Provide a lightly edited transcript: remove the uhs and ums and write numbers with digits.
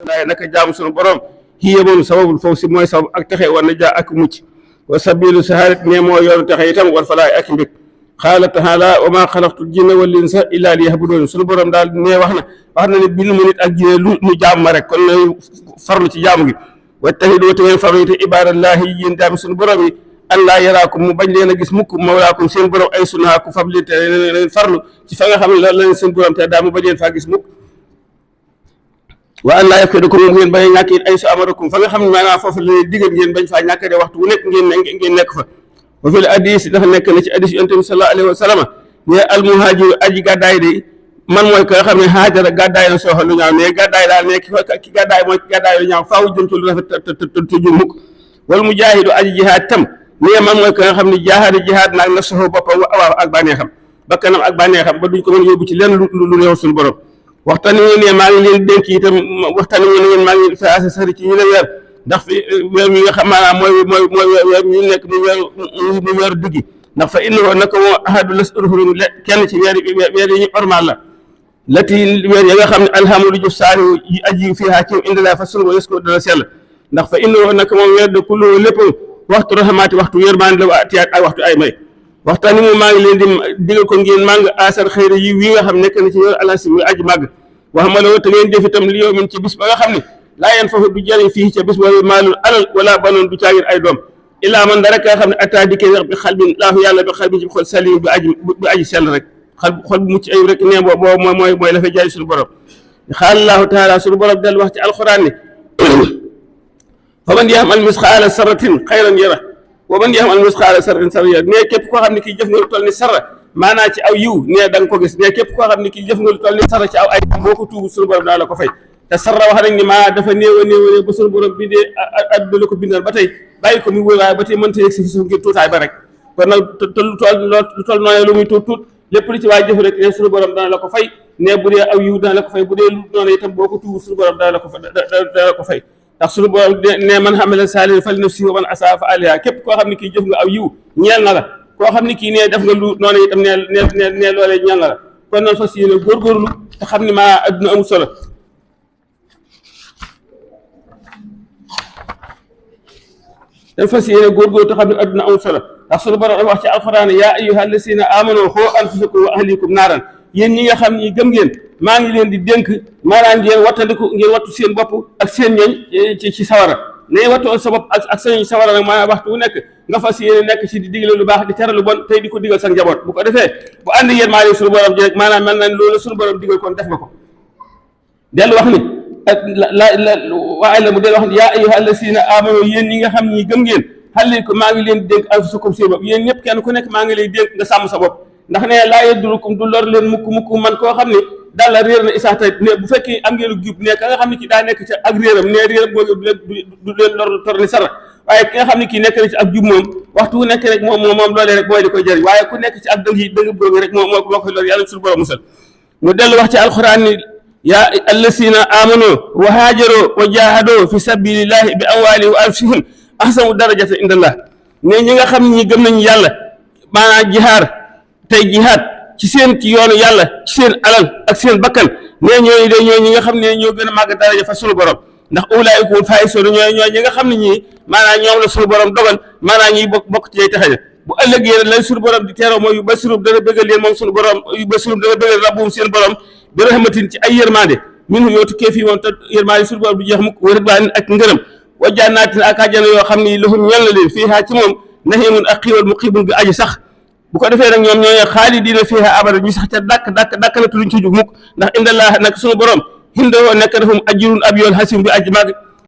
ibadatullahi naka jaamu sunu borom hiya moom sababul fawsi mooy sabab ak texe war na jaa ak mucc wa sabilu sahadat ne moo yoonu texe itam war falaay ak mbég qaala taala wa maa xalaqtul jinna wal insa illa liya'buduun sunu borom daal ne wax na ne bind mu nit ak jinne lu jaam ma rek kon nañu farlu ci jaamu gi wattahidu te ngeen farlu te ibadallahi yéen jaam sunu borom yi allah yaraakum mu bañ leen a gis mukk mawlaakum seen borom ay sunaaku fab leen te leen farlu ci fa nga xam ne loolu la leen seen borom te daa mu bañ leen faa gis mukk wa an laa yafqidakum moom ngeen bañ a ñàkk it ay su amarakum fa nga xam ne maanaam foofu la leen digal ngeen bañ faa ñàkk de waxtu wu nekk ngeen nekk fa wa fil hadiis dafa nekk na ci hadiis yonent bi sallallahu alayhi wa sallam ne al muhaajiru aji gàddaay de man mooy ko nga xam ne haajara gàddaay na sooxa lu ñaaw ne gàddaay daal ne ki gàddaay mooy ki gàddaay lu ñaaw faaw jëm ci lu rafet te jur mukk wal mujaahidu aji jihaad tam ne man mooy ko nga xam ne jihaad naag na soxo boppam waaw ak bànneexam bakkanam ak bànneexam ba duñ ko mën yóbbu ci lenn lu neew suñu borom waxtaan wi ne maa ngi leen dénk itam waxtaan wi ne maa ngi fa asa sari ci ñu ne weer ndax fi weer mi nga xam maanaam mooy weer ñu nekk mu weeru duggi ndax fa innahu naka moo ahadu las urhurum kenn ci weer yi ñu ormal la lati weer ya nga xam ne alhamdu juf saani yi aji fiihaa ci indi laa fa sungo yes ko dana sell ndax fa innahu naka moom weer de kullu lépp waxtu rahmaati waxtu yërmande la wa atiyaat ay waxtu ay may waxtaan ni moom maa ngi leen di digal ko ngeen maa ngi asar xëyra yi wi nga xam nekk na ci yor alasi muy aji màgg wax ma la te ngeen def itam li yow min ci bis ba nga xam ne laa yeen foofu du jëriñ fii ca bis boobu maalul alal wala banoon du caagin ay doom illaa man dara ka nga xam ne ataa dikkee wax bi xal bi laahu yàlla bi xal bi ci xol salim bi aji sell rek xol bu mucc ayib rek ne boobu mooy la fay jaay suñu borom xaalallahu taala suñu borom del wax ci alxuraan ni fa man ya'mal misqaala sarratin xayran yara wa man ya'mal misqaala sarratin sarran yara ne képp koo xam ne kii jëf nga lu toll ni sarra maanaa ci aw yiw ne da nga ko gis ne képp koo xam ne kii jëf nga lu toll ni sarra ci aw ay boo ko tuubu suñu borom daa la ko fay te sarra wax nañ ni maa dafa néew a ba suñu borom bindee adduna la ko bindal ba tey bàyyi ko mu wóor waaye ba tey mënta yegg si fi suuf ngir tuutaay ba rek kon nag te lu toll noonu lu muy tuut lépp lu ci waay jëf rek ne suñu borom dana la ko fay ne bu dee aw yiw dana la ko fay bu dee lu noonu itam boo ko tuubu suñu borom dana la ko fay ndax suñu borom ne man hamala saalihan fali nafsihi wa man asaa fa alayhaa képp koo xam ne kii jëf nga aw yiw ñeel na la koo xam ne kii ne def nga lu noonu itam ne loolee ñeel na la kon noonu fas yéene góorgóorlu te xam ne maa adduna amul solo dañ fas yéene góorgóorlu te xam ne adduna amul solo ndax suñu borom wax ci alxuraan yaa ayyuha allazina amanu qu anfusakum wa ahlikum naaran yéen ñi nga xam ni gëm ngeen maa ngi leen di dénk maanaam ngeen wattu seen bopp ak seen ñooñ ci sawara ne wattu sa bopp ak sa ñooñ sawara nag maanaam waxtu wu nekk nga fas yéene nekk ci di digle lu baax di tere lu bon tey di ko digal sa njaboot bu ko defee bu ànd yéen maa ngi suñu borom ji rek maanaam mel na loolu suñu borom digal kon def nga ko dellu wax ni waaye la mu del wax ni yaa ayyuha allazina amanu yéen ñi nga xam ni gëm ngeen xale ko maa ngi leen di dénk anfusakum seen bopp yéen ñëpp kenn ku nekk maa ngi lay dénk nga sàmm sa bopp ndax ne laa yaddurukum du lor leen mukk man koo xam ne daal la réer na isaata ne bu fekkee am ngeen jub ne ka nga xam ne ki daa nekk ci ak réeram ne réeram boobu du leen lor tor ni sara waaye ki nga xam ne kii nekk na ci ak jub moom waxtu wu nekk rek moom loolee rek mooy di koy jëriñ waaye ku nekk ci ak dëng boobu rek moo koy lor yàlla suñu borom musal mu dellu wax ci alxuraan ni yaa allazina amanu wa haajaru wa jahadu fi sabilillahi bi amwalihim wa anfusihim ahsanu darajatan indallah ne ñi nga xam ne ñi gëm nañu yàlla maanaam jihaad ci yoonu yàlla ci seen alal ak seen bakkan ne ñooñu de ñooy ñi nga xam ne ñoo gën a màgg daraja fa sunu borom ndax ulaa'ika humul faa'izuun ñooy ñi nga xam ne ñii maanaam ñoom la sunu borom dogal maanaam ñuy bokk ci ñay taxaja bu ëllëgee lañ sunu borom di teeroo mooy yu basirum dana bëggal leen moom sunu borom yu basirum dana bëggal rabbuhum seen borom bi rahmatin ci ay yërmande minhu yoo tukkee fii moom te yërmande sunu borom du jeex mukk wa ridwaanin ak ngërëm wa jannaatin ak àjjana yoo xam ne lahum ñeel na leen fiihaa ci moom na'iimun ak xiiwal muqiimun bi aji sax bu ko defee nag ñoom ñooy xaalidiina fiihaa abada ñu sax ca dàkk na tuduñ ci jug mukk ndax indallaaha nag sunu borom hindahoo nekk na fu mu ajrun ab yoon xasim bi aji màgg